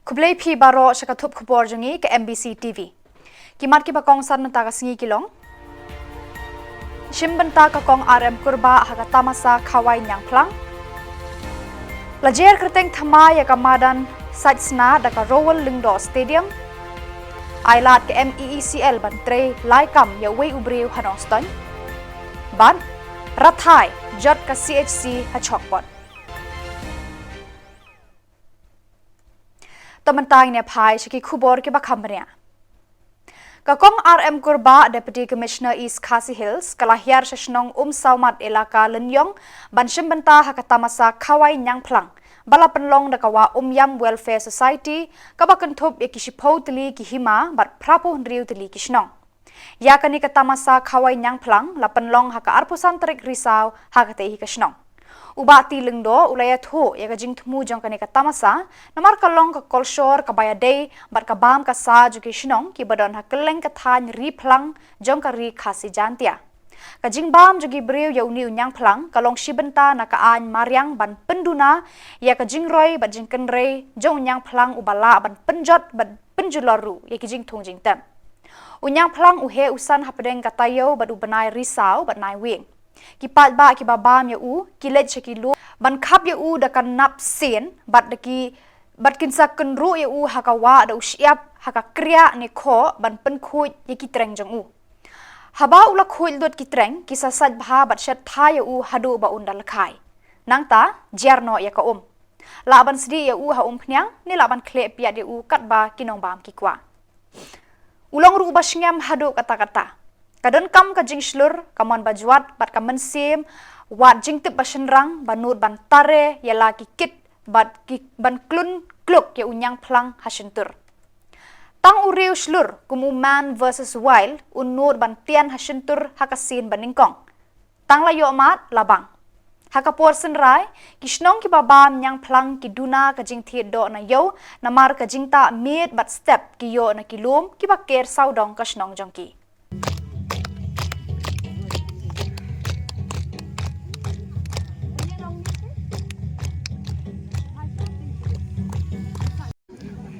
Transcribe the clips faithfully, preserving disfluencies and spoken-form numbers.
Khublei phi baroh sha ka thup khubor jong ngi ka M B C T V. Ki mat kiba kongsan mynta ka sngi ki long: Shim bynta ka kong R M Kurbah ha ka tamasa Khawai Ñiangphlang. La jer kyrteng thymmai ïa ka madan Saitsna da ka Rowell Lyngdoh Stadium. Ai lad ka M E E C L ban trei lai kam ïa uwei u briew ha Nongstoiñ. Bad Rathai jot ka C H C ha Chokpot. To mynta ngin ïa phai sha ki khubor kiba kham bniah. Ka kong R M Kurbah, Deputy Commissioner East Khasi Hills, ka la hiar sha shnong Umsawmat, Elaka Lyniong, ban shim bynta ha ka tamasa Khawai Ñiangphlang ba la pynlong da ka Wah Umïam Welfare Society, kaba kynthup ïa ki shiphew tylli ki hima bad phraphew hynriew tylli ki shnong. Ïa kane ka tamasa Khawai Ñiangphlang la pynlong ha ka arphew san tarik Risaw ha katei hi ka shnong. U Bah T Lyngdoh u la ïathuh ïa ka jingthmu jong kane ka tamasa namar ka long ka kolshor kaba ïadei bad ka bam ka sah jong ki shnong kiba don ha kylleng ka thaiñ ri phlang jong ka Ri Khasi Jaiñtia. Ka jingbam jong ki briew ïa une u ñiangphlang ka long shi bynta na ka aiñ mariang ban pynduna ïa ka jingroi bad jingkynrei jong u ñiangphlang uba lah ban pynjot bad pynjulor ruh ïa ki jingthung jingtem. U ñiangphlang u heh u san hapdeng ka taïew bad u bnai Risaw bad Naiwieng. Ki paidbah kiba bam ïa u ki leit sha ki lum ban khap ïa u da ka nap sien bad da ki, bad kin sa kynruh ïa u ha ka wah da u shyiap ha ka kriah ne khoh ban pynkhuid ïa ki treng jong u. Haba u la khuid lut ki treng, ki sa sait bha bad shet thai ïa u haduh ba un da lehkai. Nangta, jer noh ïa ka um. Lah ban sdieh ïa u ha umphniang, ne lah ban khleh piat ïa u katba ki nongbam ki kwah. U long ruh uba sngem haduh katta katta. Ka donkam ka jingshlur, ka mon bajwat bad ka mynsiem wad jingtip ba shynrang ba nud ban tare ïa la ki kit bad ki ban klun kluk ïa u ñiangphlang ha shyntur. Tang u riew shlur kum u Man versus Wild un nud ban tian ha shyntur ha ka sien ba nyngkong. Tang la ïoh mad la bang. Ha ka por synrai, ki shnong kiba bam ñiangphlang ki duna ka jingthied doh na ïew namar ka jingtah miet bad step ki ïoh na ki lum kiba ker sawdong ka shnong jong ki.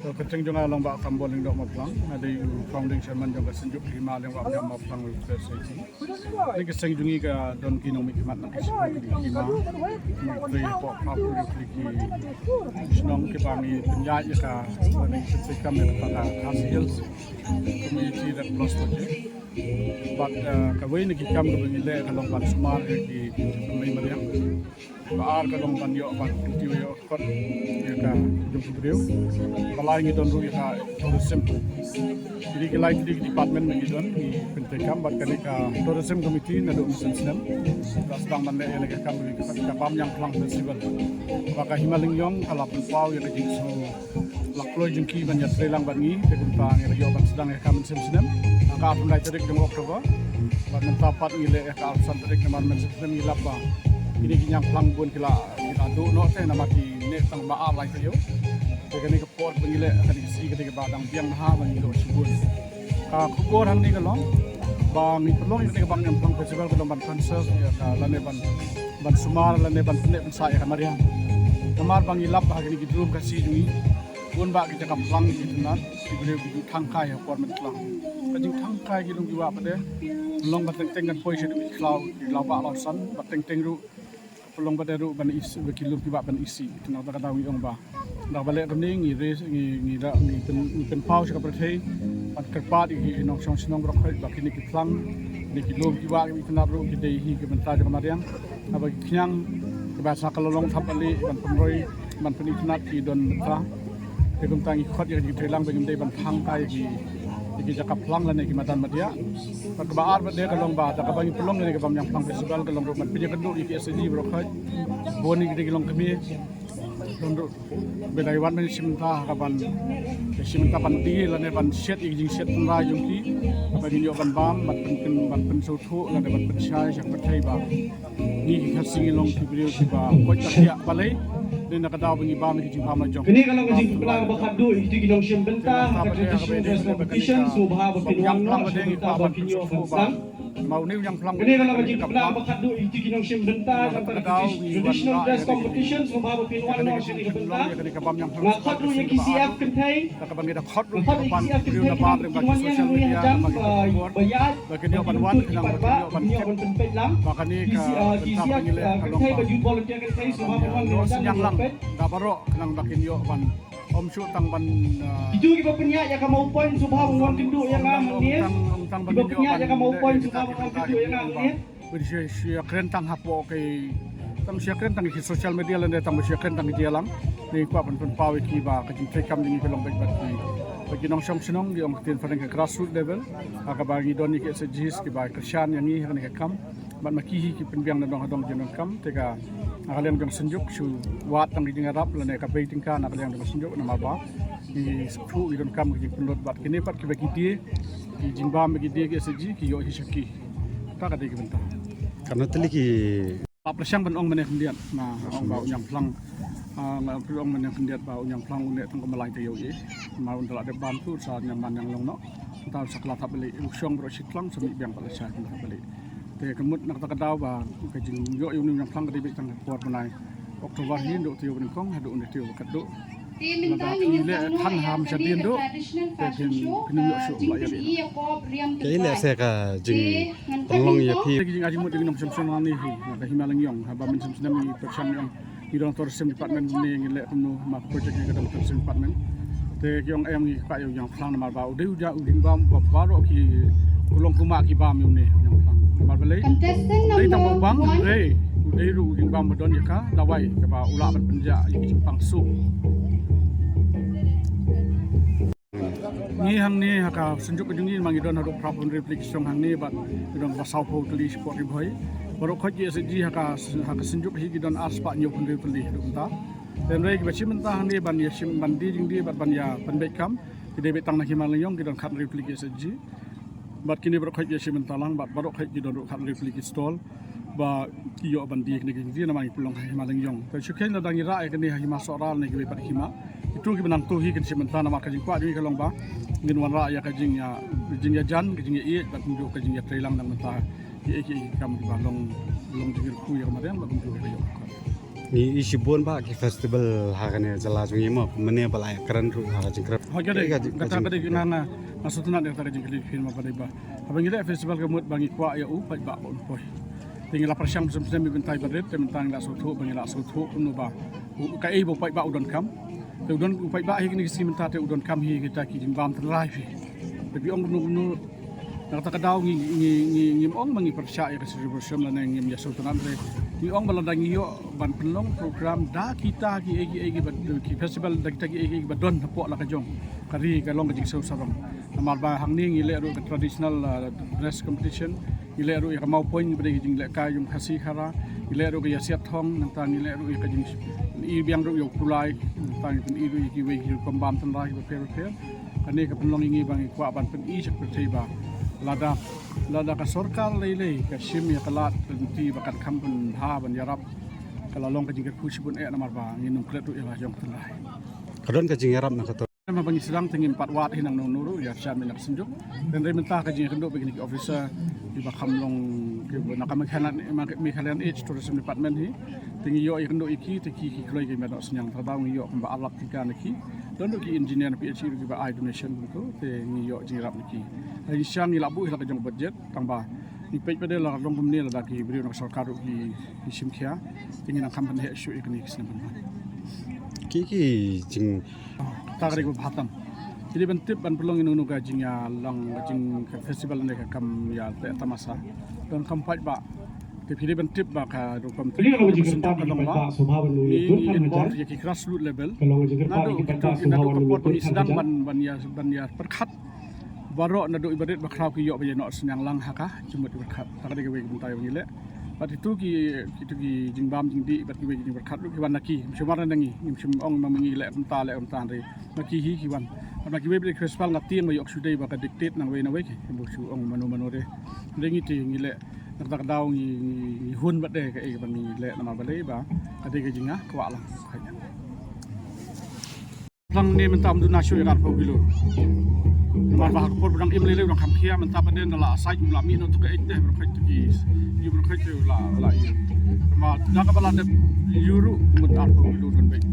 To, ka kyrteng jong nga long Bah Sambor Lyngdoh Mawphlang, nga dei u founding chairman jong ka Synjuk Hima Lyngdoh Mawphlang Welfare Society. Kane ka seng jong ngi ka don ki nongmihkhmat na ka seng jong ki hima. Ngi trei hapoh pap ki shnong kiba ngi pynïaid ïa ka, ngi pyntrei kam ïa ka Khasi Hills Community Red Cross Project. Bad, eh, kawei na ki kam kaba ngi leh ka long ban sumar ïa ki, ki mariang. Ba ar ka long ban ïoh ban kyntiew ïoh kot ïa ka jong ki briew. Ba lai ngi don ruh ïa ka tourism. Kine ki lai tylli ki department ba ngi don, ngi pyntrei kam bad kane ka tourism committee naduh mynshem snem. La sdang ban leh ïa kane ka kam, ka Bam Ñiangphlang Festival. Ba ka Hima Lyniong ka la pynpaw ïa ka jingsngew la kloi jong ki ban ïatrei lang bad ngi, te kumta ngi la ïoh ban sdang ïa ka mynshem snem. Ha ka arphew lai tarik jong October. Bad mynta pat ngi leh ïa ka arphew san tarik namar mynshem snem ngi lap ba kine ki ñiangphlang bun ki la, ki la duh noh te namar ki neh tang ba ar lai taïew. Te kane ka por ba ngi leh kane ka sngi ka dei kaba dang biang bha ba ngi duh shibun. Ka khubor hangne ka long ba ngi pynlong ïa kane ka Bam Ñiangphlang Festival ka long ban conserve ïa ka lane ban, ban sumar lane ban pynneh pynsah ïa ka mariang. Namar ba ngi lap ba ha kine ki drum Khasi jong ngi bun bah ki jaka phlang ki itynnad, ki briew ki ju thang kai ha por mynkylla. Ka jingthang kai ki lum ki wah pat de long ba teng teng kan poi sha ki khlaw, ki khlaw bah khlaw san, ba teng teng ruh pynlong pat de ruh ban isih, ba ki lum ki wah ban isih. Te na kata ka daw ngi ong ba da kaba leh kumne ngi raise, ngi, ngi da, ngi pyn, ngi pynpaw sha ka pyrthei ban kyrpad ïa ki nongshong shnong baroh khoit ba kine ki phlang ne ki lum ki wah ki itynnad ruh ki dei hi ki bynta jong ka mariang. Haba ki khñiang kiba sa ka la long thap kali ban pynroi ban pynitynnad ki don bynta. Te kumta ngi khot ïa ki trei lang ba ngim dei ban thang kai ïa ki, ïa ki jaka phlang lane ki madan madiah. Bad kaba ar bad de ka long ba da kaba ngi pynlong ïa ka Bam Ñiangphlang Festival ka long ruh ban pynïakynduh ïa ki S H G baroh khoit. Bun ïa ki dei ki longkmie. Don ruh ba dei wan ban shim bynta ha ka ban, shim bynta ban die lane ban shet ïa ki jingshet tynrai jong ki. Ba ngin ïoh ban bam ban pyn, pyn, ban pynsngewthuh lane ban pynshai sha ka pyrthei ba ngi ki Khasi ngi long ki briew kiba koit ka thiah balei. Dei na ka daw ba ngi bam ïa ki jingbam la jong. Kane ka long ka jingpynlong ba khadduh ïa ki nongshim bynta ha ka traditional dress competition, sngewbha ba phin wan noh sha bynta ba phin ïoh ban sdang. Mawniw Ñiangphlang. Kane ka long ka jingkyrpad ba khadduh ïa ki nongshim bynta jong ka traditional dress competition, sngewbha ba phin wan noh sha kane ka bynta. Nga khot ruh ïa ki C F kynthei. Nga khot ruh ïa ki C F kynthei ba phin wan ïa ngi ha jam ba ïa ba kine ban wan khnang ba kine ban pynpeit lang. Ba kane ka bynta ba ngi leh ka long ba youth volunteer kynthei, sngewbha ba wan ïa jam lang da baroh khnang ba kin ïoh ban Ym shu tang ban, ah, itu kiba pynïaid ïa ka Maw Point sngewbha ban wan kynduh ïa nga hangne. Kiba pynïaid ïa ka Maw Point sngewbha ban wan kynduh ïa nga hangne. Ban shu, shu ïakren tang hapoh ki, tang shu ïakren tang ki social media lane tang ban shu ïakren tang ki jia lang. Ngi kwah ban pynpaw ïa ki ba ka jingtrei kam jong ngi ka long beit bad ki, bad ki nongshong shnong, ki ong ktien phareng ka grassroots level. Ha kaba ngi don ïa ki S H Gs kiba kyrshan ïa ngi ha kane ka kam. Bad ma ki hi ki pynbiang na dong ha dong jingdonkam, te ka, na ka liang jong Synjuk shu wad tang ki jingïarap lane ka bei tyngka na ka liang jong Synjuk namar ba ki sngewthuh ki donkam ki jingpynlut bad kine pat kiba ki die, ki jingbam ba ki die ki S H G ki ïoh hi sha ki. Ta ka dei ki bynta. Katno tylli ki lap lashang ban ong mynne khyndiat na ong ba u Ñiangphlang. Ah, nga ong mynne khyndiat ba u Ñiangphlang u neh tang ka malai te ïoh i. Namar un da la dep bam tu sa ñiang man ñiang long noh. Nta sa ka la thap bali u shong baroh shi tlang sa mih biang pat lashai ka la thap bali. Te ka mut na kata ka daw ba ka jingïoh ïa u Ñiangphlang ka dei beit tang ka por bnai October hi, ndu te ïoh banyngkong haduh ndu te ïoh ba katduh. Lada phi leh than ha masa dien duh te phin, phin ïoh shuh ba ïa. Ka i leh se ka jingpynlong ïa phi. Ka jingajingmut jong ngi nongshong shnong hangne hi na ka Hima Lyngiong, haba mynshem snem ngi pyrshang ïa ngi dang tourism department ne ngi leh kumno ma project ngi ka dang tourism department. Te ki ong em ngi kwah ïa u Ñiangphlang namar ba u dei u ja u jingbam ba baroh ki kulong kuma ki bam ïa une u Ñiangphlang. Namar balei? Dei tang ba u bang, dei u dei ruh u jingbam ba don ïa ka dawai kaba u lah ban pynjah ïa ki jingpang suk. Ngi hangne ha ka Synjuk ka jong ngi ma ngi don haduh phra phew hynriew tylli ki shnong hangne bad ngi don ba saw phew tylli spot Ri Bhoi. Baroh khoit ki S H G ha ka, ha ka Synjuk hi ki don ar spah hynñiew phew hynriew tylli haduh mynta. Hynrei kiba shim bynta hangne ban ïa shim ban die jingdie bad ban ïa pynbeit kam ki dei beit tang na Hima Lyngiong ki don khat hynriew tylli ki S H G. Bad kine baroh khoit ki ïa shim bynta lang bad baroh khoit ki don ruh khat hynriew tylli ki stall. Ba ki ïoh ban die kine ki jingdie namar ngi pynlong ha Hima Lyngiong. Te shu kheiñ lada ngi rah ïa kane ha Hima Sohra ne kiwei pat ki hima. Itu kiba nangtu hi kin shim bynta namar ka jingkwah jong ngi ka long ba ngin wanrah ïa ka jingïa, jingïajan, ka jingïaieit bad kumjuh ka jingïatreilang na ka bynta kiei kiei ki kam kiba long, long jingkyrkhu ïa ka mariang bad kumjuh ïa ka ïoh. Ngi i shibun ba ki festival ha kane jylla jong ngi mo, mynne ba la ïakren ruh ha ka jingkren. Ha kane ka jing, kata ka dei nga, nga sngewtynnat ïa kata ka jingkylli phi ma ba dei ba haba ngi leh festival ka mut ba ngi kwah ïa u paidbah ba un poi. Te ngi la pyrshang mynshem snem bynta ba rit, te mynta ngi la sngewthuh ba ngi la sngewthuh kumno ba u, kaei ba u paidbah u donkam. Te u don u paidbah hi kine ki sngi mynta te u donkam hi kita ki jingbam tynrai phi. Te phi ong kumno kumno na kata ka daw ngi, ngi, ngi, ngim ong ba ngi pyrshah ïa ka Sri Borsham lane ngim ïa sngewtynnat re. Ngi ong ba lada ngi ïoh ban pynlong program da kita kiei kiei kiba, ki festival da kita kiei kiei kiba don hapoh la ka jong ka ri ka long ka jingsngew sarong. Namar ba hangne ngi leh ruh ka traditional, uh, dress competition. Ngi leh ruh ïa ka Maw Point ba dei ka jinglehkai jong Khasi Khara. Ngi leh ruh ka ïasiat thong, nangta ngi leh ruh ïa ka jing, i biang ruh ïa u kulai, nangta ngi pyni ruh ïa kiwei ki rukom bam tynrai kiba pher bapher. Kane ka pynlong ïa ngi ba ngi kwah ban pyni sha ka pyrthei ba lada, lada ka sorkar lei lei ka shim ïa ka lad lynti ba kan kham pynbha ban ïarap, ka la long ka jingkyrkhu shibun eh namar ba ngin ym klet ruh ïa la jong tynrai. Ka don ka jingïarap na ka Em, haba ngi sdang te ngim pat wad hi nangno nangno ruh ïa sha mih na ka Synjuk. Hynrei mynta ka jingïakynduh bad kine ki officer kiba kham long kiba na ka Meghalaya, Meghalaya Tourism Department hi. Te ngi ïoh ïakynduh ïa ki te ki, ki kloi ki mih noh synñiang, ta daw ngi ïoh kumba ar lak tyngka na ki. Don ruh ki engineer na P H E ruh kiba ai donation kumto te ngi ïoh jingïarap na ki. Ngi sdang ngi la buh hi la ka jong budget tang ba ngi peit ba dei la long kumne lada ki briew na ka sorkar ruh ki, ki shim khia. Te ngi nang kham pynheh shuh ïa kine ki snem ban wan. Ki, ki jing Ta ka dei kaba bha tam. Phi dei ban tip ban pynlong ïa uno uno ka jingïalang, ka jing, ka festival ne ka kam ïa teh tamasa. Don kam paidbah. Te phi dei ban tip ba ka rukom ka long ba ngi, ngi involve ïa ki grassroots level. Naduh ki, naduh ka por ba ngi sdang ban, ban ïa, ban ïa pyrkhat. Baroh naduh i ba rit ba khraw ki ïoh ba ïa noh synñiang lang ha ka jingmut i ba khat. Ta ka dei kawei ka bynta ïa ba ngi leh. Bad itu ki, itu ki jingbam jingdih bad kiwei ki jingpyrkhat ruh ki wan na ki. Ym shu mar na ngi, ngim shu ong ma ngi leh kumta leh kumta hynrei ma ki hi ki wan. Bad ma kiwei bad ki festival nga tieng ba ïoh shu dei ba ka dictate nangwei nangwei ki. Ngim shu ong mano mano de. Hynrei ngi te ngi leh na kata ka daw ngi, ngi, ngi hun bad de kaei kaba ngi leh namar balei ba ka dei ka jingkwah lang. Plang ne mynta ym duna shuh ïa ka arphew kilo. Namar ba ha ka por ba dang im lei lei u dang kham khia, mynta ba dei da la sait u la mih noh tu ka eit te, ba dang khait tu ki, ïa ba dang khait te u la, u la ïa. Namar da kaba la dep ïuh ruh mut arphew kilo don beit.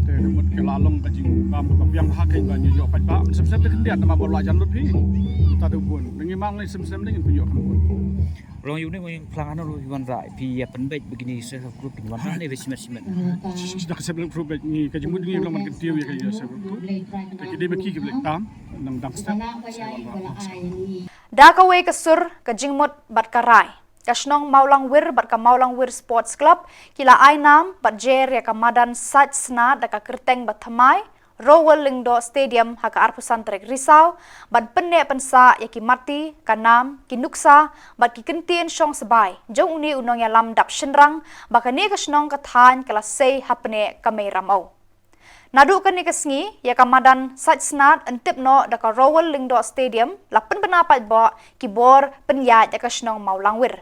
Te mut ka la long ka jingbam kaba biang ha ka ba ngi ïoh paidbah. Sem sem te khyndiat namar ba la jan lut phi. Mynta te u bun. Ngi mang lei sem sem dei ngin pynïoh kham bun. Long ïa une u ïing plang ano ruh ïa wanrah phi ïa pynbeit ba kine self help group kin wanrah ne ba shimet shimet. Da ka self help group beit ngi ka jingmut ngi long ban kyntiew ïa ka self help group. Te ki dei ba ki ki blei tam nang dang step. Da kawei ka sur, ka jingmut bad ka rai, ka shnong Mawlangwir bad ka Mawlangwir Sports Club ki la ai nam bad jer ïa ka madan Sait Snad da ka kyrteng ba thymmai Rowell Lyngdoh Stadium ha ka arphew san tarik Risaw, ban pynneh pynsah ïa ki mati, ka nam, ki nuksa bad ki kyntien shong sbai jong une u nongïalam dap shynrang ba kane ka shnong ka thaiñ ka la sei hapdeng ka mei ramew. Naduh kane ka sngi ïa ka madan Sait Snad yn tip noh da ka Rowell Lyngdoh Stadium, la pynbna paidbah ki bor pynïaid ïa ka shnong Mawlangwir.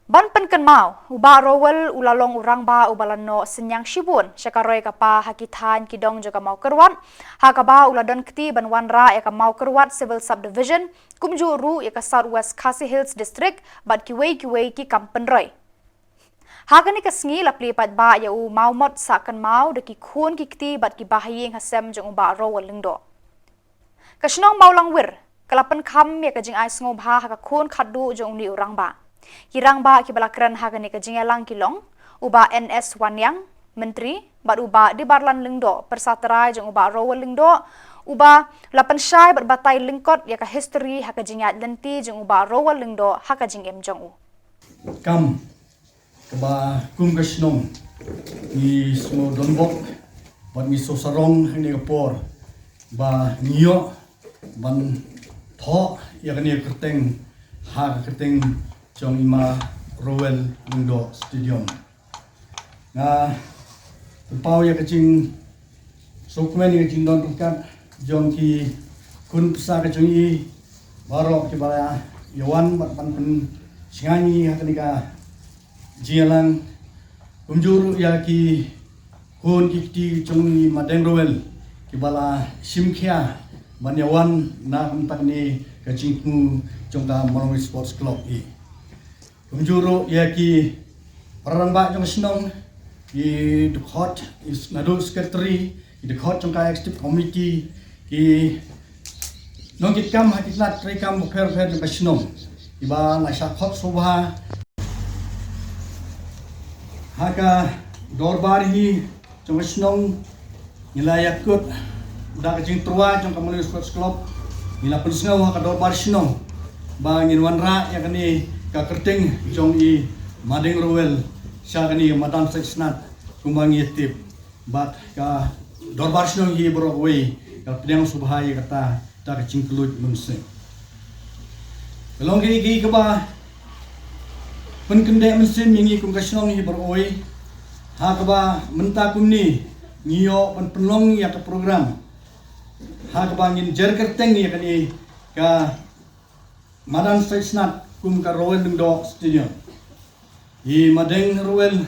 Ban pynkynmaw, u Bah Rowell u la long u rangbah uba la noh synñiang shibun sha ka roi ka par ha ki thaiñ ki dong jong ka Mawkyrwat, ha kaba u la don kti ban wanrah ïa ka Mawkyrwat Civil Subdivision, kumjuh ruh ïa ka South West Khasi Hills District bad kiwei kiwei ki kam pynroi. Ha kane ka sngi la plie paidbah ïa u mawmot sah kynmaw da ki khun ki kti bad ki bahaïing hasem jong u Bah Rowell Lyngdoh. Ka shnong Mawlangwir ka la pynkham ïa ka jingai sngewbha ha ka khun khatduh jong une u rangbah. Ki rangbah kiba la kren ha kane ka jingïalang ki long u Bah N S Wanniang, Myntri, bad u Bah Dibarlan Lyngdoh, pyrsa trai jong u Bah Rowell Lyngdoh, uba la pynshai bad batai lyngkot ïa ka histori ha ka jingïaid lynti jong u Bah Rowell Lyngdoh ha ka jingim jong u. Kam kaba kum ka shnong ngi sngew donbok bad ngi sngew sarong ha kane ka por ba ngi ïoh ban thoh ïa kane ka kyrteng ha ka kyrteng jong i Ma Rowell Lyngdoh Stadium. Nga pynpaw ïa ka jing sngewkmen ïa ka jingdon ryngkat jong ki khun pyrsa ka jong i baroh kiba la ïa wan bad ban pynshngaiñ ïa kane ka jingïalang, kumjuh ruh ïa ki khun ki kti jong i Madeng Rowell kiba la shim khia ban ïa wan na ka bynta kane ka jingthmu jong ka Mawlangwir Sports Club i. Kumjuh ruh ïa ki para rangbah jong ka shnong, ki dkhot, i s-, naduh secretary, ki dkhot jong ka executive committee, ki nongkitkam ha ki tnat treikam bapher bapher jong ka shnong, kiba la shah khot sngewbha ha ka dorbar hi jong ka shnong, ngi la ïakut da ka jingtyrwa jong ka Mawlangwir Sports Club, ngi la pynsngew ha ka dorbar shnong ba ngin wanrah ïa kane ka kyrteng jong i Madeng Rowell sha kane madan Sait Snad kumba ngi tip. Bad ka dorbar shnong hi baroh kawei ka pdiang sngewbha ïa kata da ka jingkylluid mynsiem. Ka long kaei kaei kaba pynkyndeh mynsiem ïa ngi kum ka shnong hi baroh kawei. Ha kaba mynta kumne ngi ïoh ban pynlong ïa ka program ha kaba ngin jer kyrteng ïa kane ka madan Sait Snad kum ka Rowell Lyngdoh Stadium. I Madeng Rowell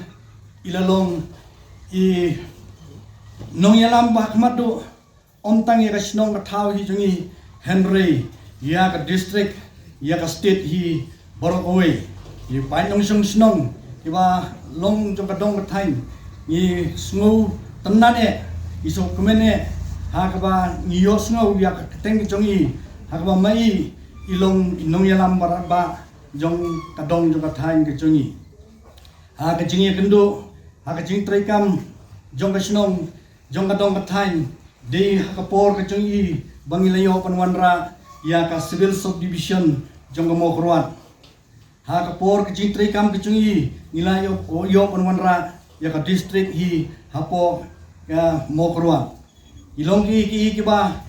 i la long i nongïalam ba khmat duh, ym tang ïa ka shnong ka thaw hi jong i, hynrei ïa ka district, ïa ka state hi baroh kawei. I paid nongshong shnong kiba long jong ka dong ka thaiñ, ngi sngewtynnad eh, ngi sngewkmen eh ha kaba ngi ïohsngew ïa ka kyrteng jong i, ha kaba ma i i long i nongïalam ba radbah jong ka dong jong ka thaiñ ka jong i. Ha ka jingïakynduh, ha ka jingtreikam jong ka shnong, jong ka dong ka thaiñ, dei ha ka por ka jong i ba ngi la ïoh ban wanrah ïa ka Civil Subdivision jong ka Mawkyrwat. Ha ka por ka jingtreikam ka jong i ngi la ïoh, ïoh ban wanrah ïa ka district hi hapoh ka Mawkyrwat. I long ki, ki, kiba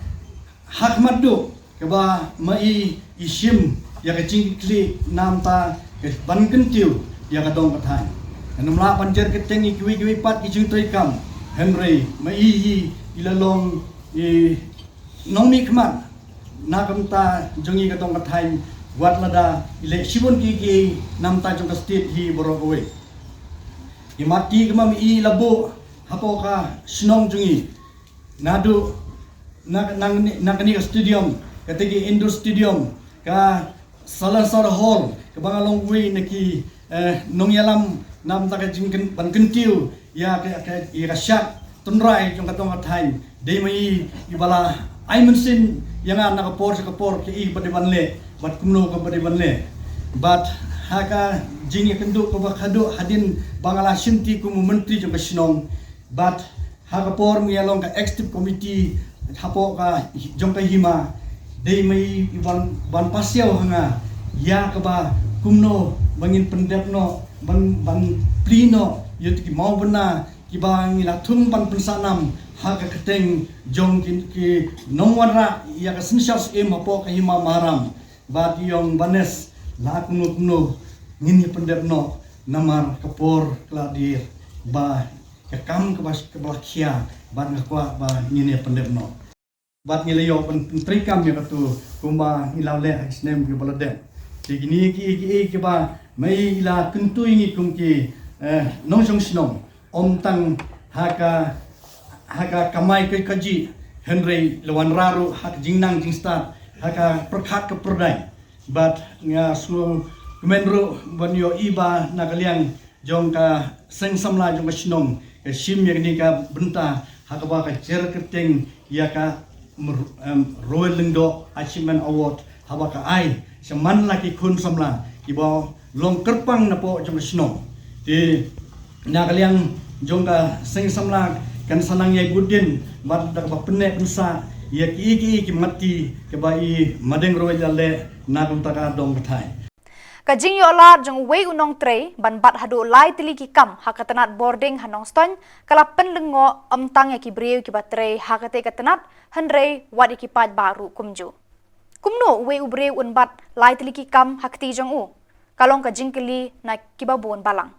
ha khmat duh kaba ma i i shim ïa ka jingkitkhlieh namar ka ban kyntiew ïa ka dong ka thaiñ. Ngam lah ban jer kyrteng ïa kiwei kiwei pat ki jingtreikam, hynrei ma i hi i la long i nongmihkhmat na ka bynta jong i ka dong ka thaiñ, wat lada i leh shibun kiei kiei na ka bynta jong ka state hi baroh kawei. I mati kaba ma i la buh hapoh ka shnong jong i, Naduh na, na, na kane ka stadium, kata ka indoor stadium, ka Salonsar Hall, kaba nga long uwei na ki, eh, nongïalam na bynta ka jingkyn-, ban kyntiew ïa ka, ka, ïa ka shad tynrai jong ka dong ka thaiñ. Dei ma i iba la ai mynsiem ïa nga na ka por sha ka por, kaei ba dei ban leh bad kumno kaba dei ban leh. Bad ha ka jingïakynduh kaba khadduh hadien ba nga la shimti kum u myntri jong ka shnong, bad ha ka por nga ïa long ka executive committee hapoh ka jong ka hima, dei ma i ban, ban pasiaw ha nga ïa kaba kumno ba ngin pyndep noh, ban, ban plie noh ïa ki mawbynna kiba ngi la thung ban pynsah nam ha ka kyrteng jong ki, ki nongwanrah ïa ka synshar syiem hapoh ka hima Maharam. Bad i ong, Banes, la kumno kumno ngin ïa pyndep noh, namar ka por ka la dier ba ka kam kaba, kaba la khia, bad nga kwah ba ngin ïa pyndep noh. Bad ngi la ïoh pyn-, pyntreikam ïa katu kumba ngi la leh ha ki snem kiba la dep. Te kine ki, ki, ki, kiba ma i la kyntu ïa ngi kum ki, eh, nongshong shnong, ym tang ha ka, ha ka kamai ka, ka jingkajih, hynrei la wanrah ruh ha ka jingnang jingstad, ha ka pyrkhat ka pyrdaiñ. Bad nga sngewkmen ruh ban ïohi ba na ka liang jong ka seng samla jong ka shnong ka shim ïa kane ka bynta ha kaba ka jer kyrteng ïa ka Mer-, em, Rowel Lyngdoh Achievement Award, haba ka ai sha man la ki khun samla kiba long kyrpang napoh jong ka shnong. Te na ka liang jong ka seng samla kan sa nang ïai bud dien bad da kaba pynneh pynsah ïa ki, ki, ki mati kiba i Madeng Rowel la leh na ka bynta ka dong ka thaiñ. Ka jingïoh lad jong uwei u nongtrei ban bat haduh lai tylli ki kam ha ka tnat bording ha Nongstoiñ ka la pynlyngngoh ym tang ïa ki briew kiba trei ha katei ka tnat, hynrei wat ïa ki paidbah ruh kumjuh. Kumno uwei u briew un bat lai tylli ki kam ha kti jong u? Ka long ka jingkylli na kiba bun balang.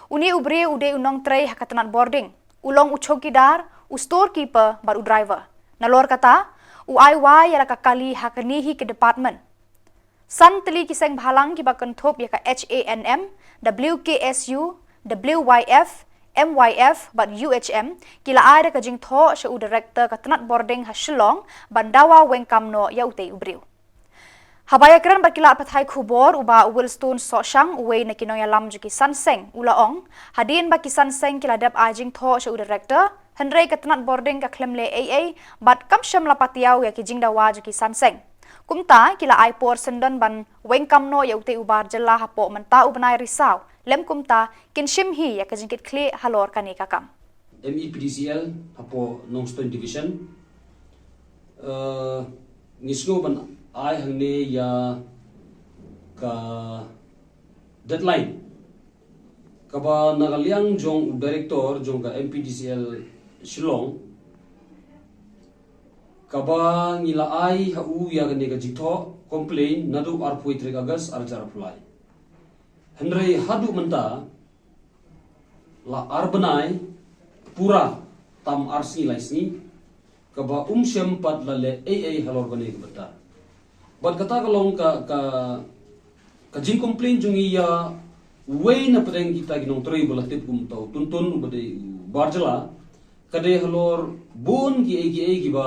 Une u briew u dei u nongtrei ha ka tnat bording, u long u chowkidar, u storekeeper bad u driver. Nalor kata, u ai wai ïa la ka kali ha kane hi ki department. San tylli ki seng bhalang kiba kynthup ïa ka H A N M, W K S U, W Y F, M Y F bad U H M ki la ai da ka jingthoh sha u director ka tnat bording ha Shillong ban dawa weng kam noh ïa utei u briew. Haba ïakren bad ki lad pathai khubor, u Bah Wilstone Sohshang, uwei na ki nongïalam jong ki san seng, u la ong, hadien ba ki san seng ki la dep ai jingthoh sha u director, hynrei ka tnat bording ka khlem leh ei ei bad kam shym la patiaw ïa ki jingdawa jong ki san seng. Kumta ki la ai por syndon ban weng kam noh ïa utei u bar jylla hapoh mynta u bnai Risaw. Lym kumta kin shim hi ïa ka jingkitkhlieh halor kane ka kam. M E P D C L hapoh Nongstoiñ Division, eh, ngi sngew ban ai hangne ïa ka deadline kaba na ka liang jong u director jong ka M P D C L Shillong, kaba ngi la ai ha u ïa kane ka jingthoh complaint naduh arphew tarik August ar hajar arphew lai. Hynrei haduh mynta la ar bnai pura tam ar sngi lai sngi, kaba um shym pat la leh ei ei halor kane ka bynta. Bad kata ka long ka, ka, ka jingcomplain jong ngi ïa uwei na pdeng kita ki nongtrei ba la tip kum uta u Tuntun uba dei u bar jylla, ka dei halor bun kiei kiei kiba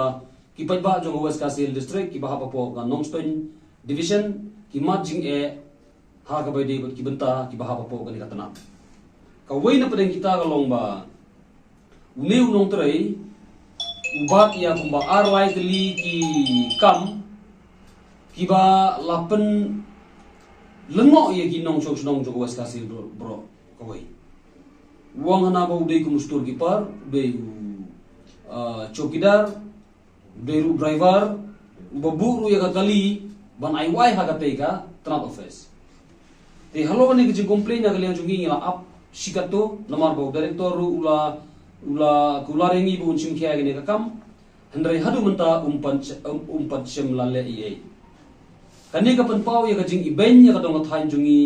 ki paidbah jong ka West Khasi Hills District kiba hap hapoh ka Nongstoiñ Division ki mad jingeh ha kaba ïadei bad ki bynta kiba hap hapoh kane ka tnat. Kawei na pdeng kita ka long ba une u nongtrei u bat ïa kumba ar lai tylli ki kam kiba la pynlyngngoh ïa ki nongshong shnong jong ka West Khasi Hills baroh kawei. U ong hana ba u dei kum u storekeeper, u dei u, ah, chowkidar, u dei ruh u driver, uba buh ruh ïa ka kali ban ai wai ha katei ka tnat office. Te halor kane ka jingcomplain na ka liang jong ngi ngi la ap shi katto, namar ba u director ruh u la, u la, u la ring ïa ngi ba un shim khia ïa kane ka kam. Hynrei haduh mynta um pat sh-, um, um pat shym la leh ei ei. Kane ka pynpaw ïa ka jingibeiñ ïa ka dong ka thaiñ jong ngi,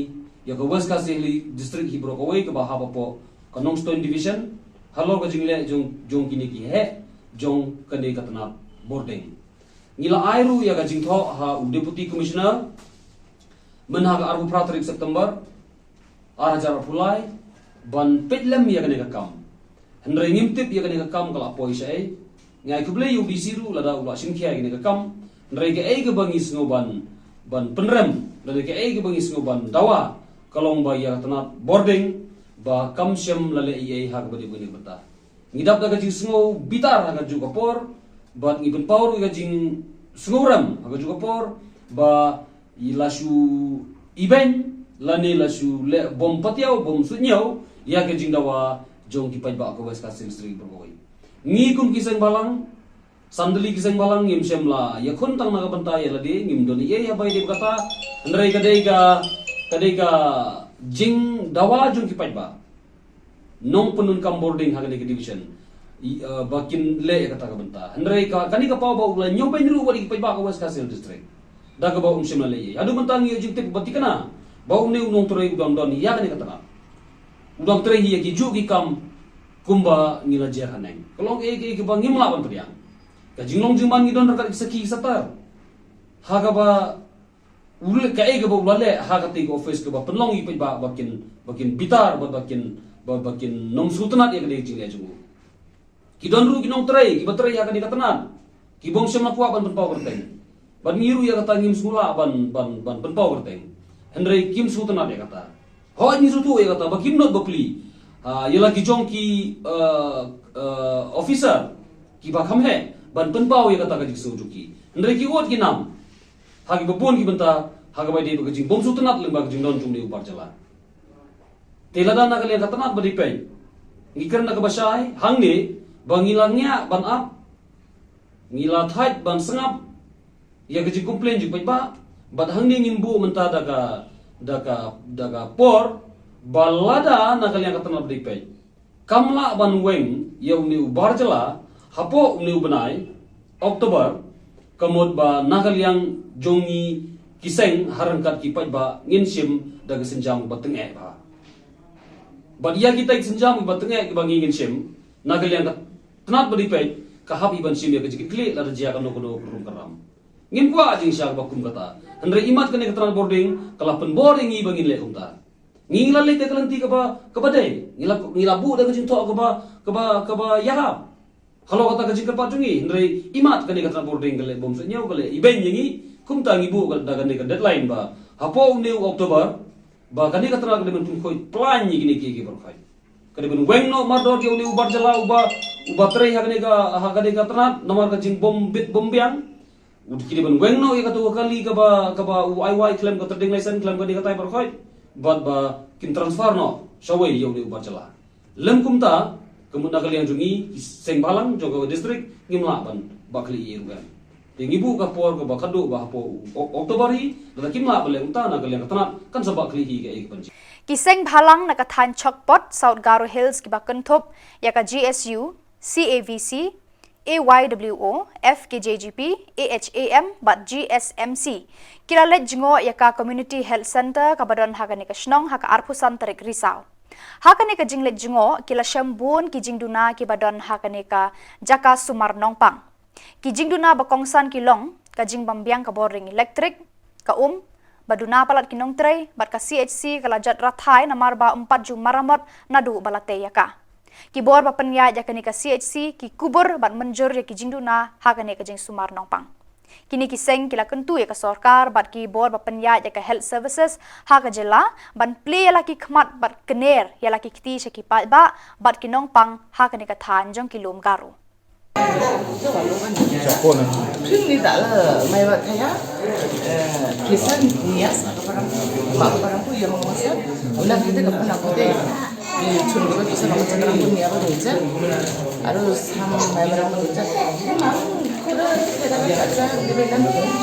ïa ka West Khasi Hills District hi baroh kawei kaba hap hapoh ka Nongstoiñ Division halor ka jingleh jong, jong kine ki heh jong kane ka tnat bording. Ngi la ai ruh ïa ka jingthoh ha u Deputy Commissioner mynha ka arphew phra tarik September ar hajar arphew lai ban peit lem ïa kane ka kam. Hynrei ngim tip ïa kane ka kam ka la poi shaei. Ngi ai khublei ïa u D C ruh lada u la shim khia ïa kane ka kam. Hynrei kaei kaba ngi sngew ban, ban pynrem, lane kaei kaba ngi sngew ban dawa, ka long ba ïa ka tnat bording, ba kam shym la leh ei ei ha kaba dei bad kane ka bynta. Ngi dap da ka jingsngew bitar ha kajuh ka por, bad ngi pynpaw ruh ïa ka jingsngewrem ha kajuh ka por, ba i la shu ibeiñ, lane la shu leh bym patiaw, bym suidñiew ïa ka jingdawa jong ki paidbah ka West Khasi Hills District baroh kawei. Ngi kum ki seng bhalang, sandali ki seng bhalang, ngim shym la ïakhun tang na ka bynta ïa lade, ngim don ei ei ha ba ïadei bad kata. Hynrei ka dei ka, ka dei ka jingdawa jong ki paidbah nongpyndonkam bording ha kane ka division, i, eh, ba kin leh ïa kata ka bynta. Hynrei ka, kane ka paw ba u la ñiewbeiñ ruh wat ïa ki paidbah ka West Khasi Hills District, da kaba um shym la leh ei ei. Haduh mynta ngi ïoh jingtip ba thikna ba une u nongtrei u dang don ïa kane ka tnat, u dang trei hi ïa kijuh ki kam kumba ngi la jer haneng. Ka long ei ei kaba ngim lah ban pdiang. Ka jinglong jingman ngi don ryngkat ki sakhi ki satar ha kaba u leh kaei kaba u la leh ha katei ka office kaba pynlong ïa ki paidbah ba kin, ba kin bitar, ba, ba kin, ba, ba kin nym sngewtynnat ïa kane ka jingleh jong u. Ki don ruh ki nongtrei kiba trei ha kane ka tnat, ki bym shym la kwah ban pynpaw kyrteng. Bad ngi ruh ïa kata ngim sngewlah ban, ban, ban pynpaw kyrteng. Hynrei kim sngewtynnat ïa kata. Hooid, ngi sngewthuh ïa kata ba kim nud ba plie, ah, ïa la ki jong ki, eh, eh, officer kiba kham heh ban pynpaw ïa kata ka jingsngew jong ki. Hynrei ki ud ki nam ha kiba bun ki bynta ha kaba ïadei bad ka jingbym sngewtynnat lyngba ka jingdon jong une u bar jylla. Te lada na ka liang ka tnat ba dei peit, ngi kren da kaba shai, hangne ba ngi la ngiah ban ap, ngi la thait ban sngap ïa ka jingcomplain jong ki paidbah, bad hangne ngim buh mynta da ka, da ka, da ka por ba lada na ka liang ka tnat ba dei peit kam lah ban weng ïa une u bar jylla hapoh une u bnai October, ka mut ba na ka liang jong ngi ki seng ha ryngkat ki paidbah ngin shim da ka sienjam ba tyngeh bha. Bad ïa kita ki sienjam ba tyngeh kiba ngi ngin shim na ka liang ka tnat ba dei peit, ka hap hi ban shim ïa ka jingkitkhlieh lada jia kano kano ka rum ka ram. Ngim kwah jingshisha kaba kum kata. Hynrei imat kane ka tnat bording ka la pynbor ïa ngi ba ngin leh kumta. Ngi la leit da ka lynti kaba, kaba dei. Ngi la, ngi la buh da ka jingthoh kaba, kaba, kaba ïahap halor kata ka jingkyrpad jong ngi. Hynrei imat kane ka tnat bording ka leh bym suidñiew, ka leh ibeiñ ïa ngi. Kumta ngi buh ka, da kane ka deadline ba hapoh une u October ba kane ka tnat ka dei ban pynkhuid plain ïa kine kiei kiei baroh khoit. Ka dei ban weng noh mardor ïa une u bar jylla uba, uba trei ha kane ka, ha kane ka tnat namar ka jingbym bit bym biang. Ki dei ban weng noh ïa kato ka kali kaba, kaba u ai wai khlem ka trading license, khlem kane katai baroh khoit. Bad ba kin transfer noh shawei ïa une u bar jylla. Lym kumta, ka mut na ka liang jong ngi ki seng bhalang jong ka district ngim lah ban ba khlieh ei ei ruh em. Te ngi buh ka por kaba khadduh ba hapoh u O-, October hi, lada kim lah ban leh kumta na ka liang ka tnat kan sa ba khlieh hi kaei kaban jia. Ki seng bhalang na ka thaiñ Chokpot, South Garo Hills kiba kynthup ïa ka G S U, C A V C, A Y W O, F K J G P, A H A M bad G S M C ki la leit jngoh ïa ka Community Health Centre kaba don ha kane ka shnong ha ka arphew san tarik Risaw. Ha kane ka jingleit jngoh ki la shem bun ki jingduna kiba don ha kane ka jaka sumar Nongpang. Ki jingduna ba kongsan ki long ka jingbym biang ka bording elektrik, ka um, ba duna palat ki nongtrei, bad ka C H C ka la jot rathai namar ba ym pat ju maramot naduh ba la tei ïa ka. Ki bor ba pynïaid ïa kane ka C H C ki kubur bad mynjur ïa ki jingduna ha kane ka jingsumar Nongpang. Kine ki seng ki la kyntu ïa ka sorkar bad ki bor ba pynïaid ïa ka health services ha ka jylla ban plie ïa la ki khmat bad kyner ïa la ki kti sha ki paidbah bad ki nongpang ha kane ka thaiñ jong ki lum Garo. Phim ni da la mai ba thaya. Eh, kisan ni ya sa ka parang. Ma ka parang ku ya ma sa. Una kita ka pernah ku deh. Ni chun ka ba kisan ka macam ni ya ba dong ja. Aru sam mai ba dong ja.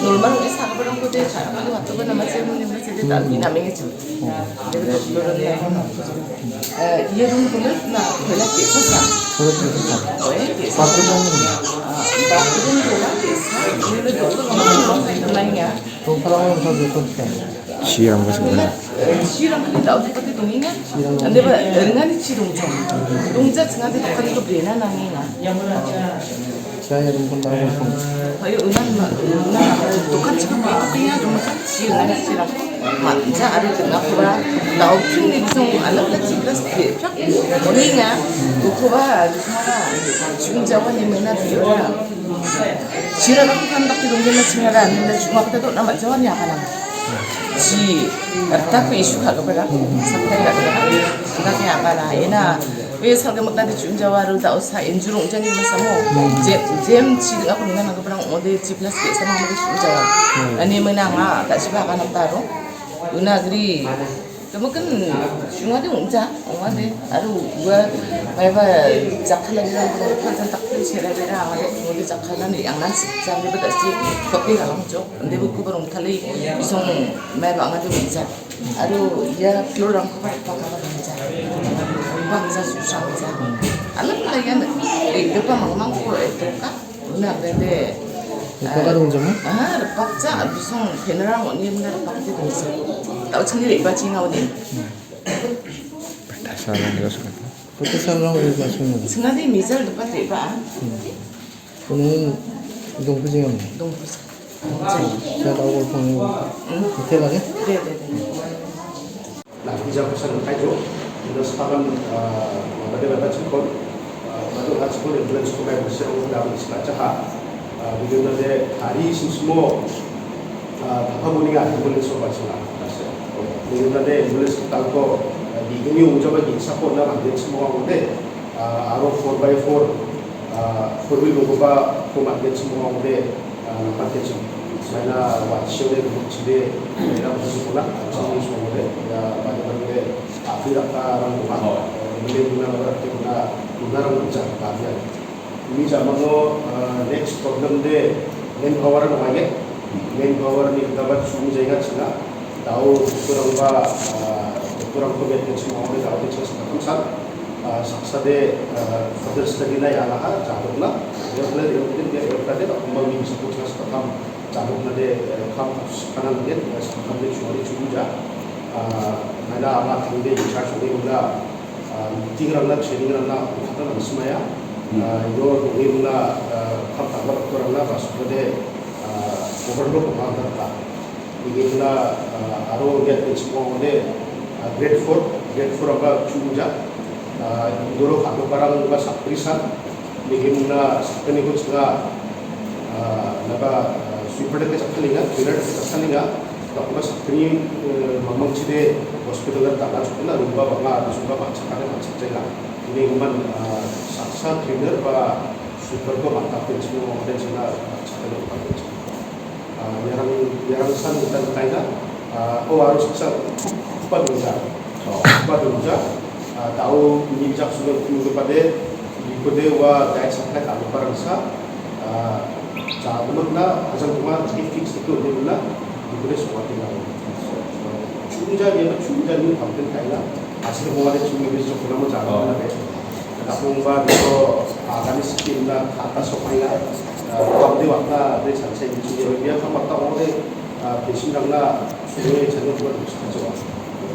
Normal ni sa ka parang ku deh. Sa ka parang tu ba nama sih ni masih deh tak ni nama ni chun. Eh, ye room ko na phola ke sa sa. Phola ke sa sa. Oi, ke sa. Bathroom na. Ah, bathroom ko na ke sa. Ye le do ko na ma ko na ya. Room phola ko na sa ko na. Shirang ko sa. Eh, shirang ko ni da ko pati ko ni na. Shirang. Ande ba, eh, ngani shirung chong. Dung ja ngani to kan ko brena na ni na. Saya room ko na ko. Ayo, unan ma, unan. To kan chika ko ya, dung ja shirang, shirang. Ma ja aru tengah kuba lau chung ni bisong alam la chik las pye pyak. Oni nga kuba bisong la chung jawa ni mena pye pyak. Chira la kukan tak kidong gena chira la ni la chuma kita tu nama jawa ni apa nama. Chi arta ku isu ka kepala sampai ka kepala. Sampai ka kepala ina. Wes hal ka makna de chung jawa ru ta usa injurung jani masamo. Jem jem chi ka pun ngan ka pun ode chi plus ke sama ma de chung jawa. Ani mena nga ta chi ba ka nam taro. Una gri. Kamu kan cuma de unja, unja de. Aru gua mai ba jakhala ni lang kan kan tak pun sila de dah. Aru de jakhala ni yang nan si jam de ba tak si kopi ka lang jok. Ande buku barung thali isong mai ba nga de unja. Aru ya floor rang ko pa ka ba unja. Ba unja susah unja. Alam layan eh depa mang mang ko eh toka. Una bende. Ito ka dong jama? Ah, repak ja, bisong penera mo ni mena repak ti dong sa. Tau chini repak chini ngau ni. Peta salang dia suka. Peta salang dia suka. Sengaja misal dapat repak. Kunun dong pujing am. Dong pujing. Saya tahu kalau pun. Betul lagi. Dia dia dia. Nah, ija kusan kai jo, ina sepakan, ah, bade bade chikon, ah, bade ha chikon ambulance ko mai bese ko da bese ka chaha. Ah, bigin na de hari sismo, ah, thapa buni ga ambulance ko bachila. Bigin na de ambulance ko talko, ah, bigin yo uja bagi sako na bade simo ko de, ah, aro four by four, ah, four wheel ko ba ko bade simo ko de, Ah, nampak kecil. Saya na wat show de group chide, ya, masuk pula, masuk ni semua de, ya, banyak banyak de, api raka orang rumah, mungkin guna orang tu guna, guna orang macam kafian. Ini sama tu, ah, next problem de, manpower na wajib, manpower ni kita buat semua jaga sana, tahu kurang ba, ah, kurang ko biar kecil mau de, tahu kecil satu tempat, ah, saksa de, ah, further study na ya lah, jatuh lah, dia boleh dia mungkin dia dia tadi tak mau ni satu tempat. Tabuk na de, eh, kam kanan de, eh, kam de churi churi ja. Ah, mana ama thang de in charge de ula, ah, meeting rang na, training rang na, khata na semaya. Ah, yo de ula, ah, kam tabuk tu rang na, bas de, ah, overlook ma ta. Ini ula, ah, aro de semua de, ah, grade four, grade four apa churi ja. Ah, dulu aku parang ula sakrisan. Ngi him na sa kane ko jingïa, ah, na ka, ah, sweeper da ka jaka linga, cleaner da ka jaka linga, da kuma sa kane, eh, mamang chide hospital da ta ka chukna, rumba ba nga, da sumba ba chaka da ka chaka linga. Ini man, ah, sa, sa cleaner ba sweeper ko ba ta pin chino, ba china, chaka da ka pin chino. Ah, ïarang, ïarang san kita kita ina. Ah, oh, harus bisa empat meja. Oh, empat meja. Ah, tahu ni bisa sudah tu kepada di kode wa dai sampai tak lupa rasa. Ah, cuma na asal cuma di fix itu ni lah. Di kode semua tinggal. Cuma jadi apa cuma jadi tampil kaila. Asal mau ada cuma bisa cuma mau cakap apa. Ka pung ba dei ko, ah, kane skim na ka ta sok mai la, ah, kam dei wak na dei chan chai ni chu dei bia ka mat ta ong dei, ah, patient rang na sui chan ni tu ka sa ka chawa.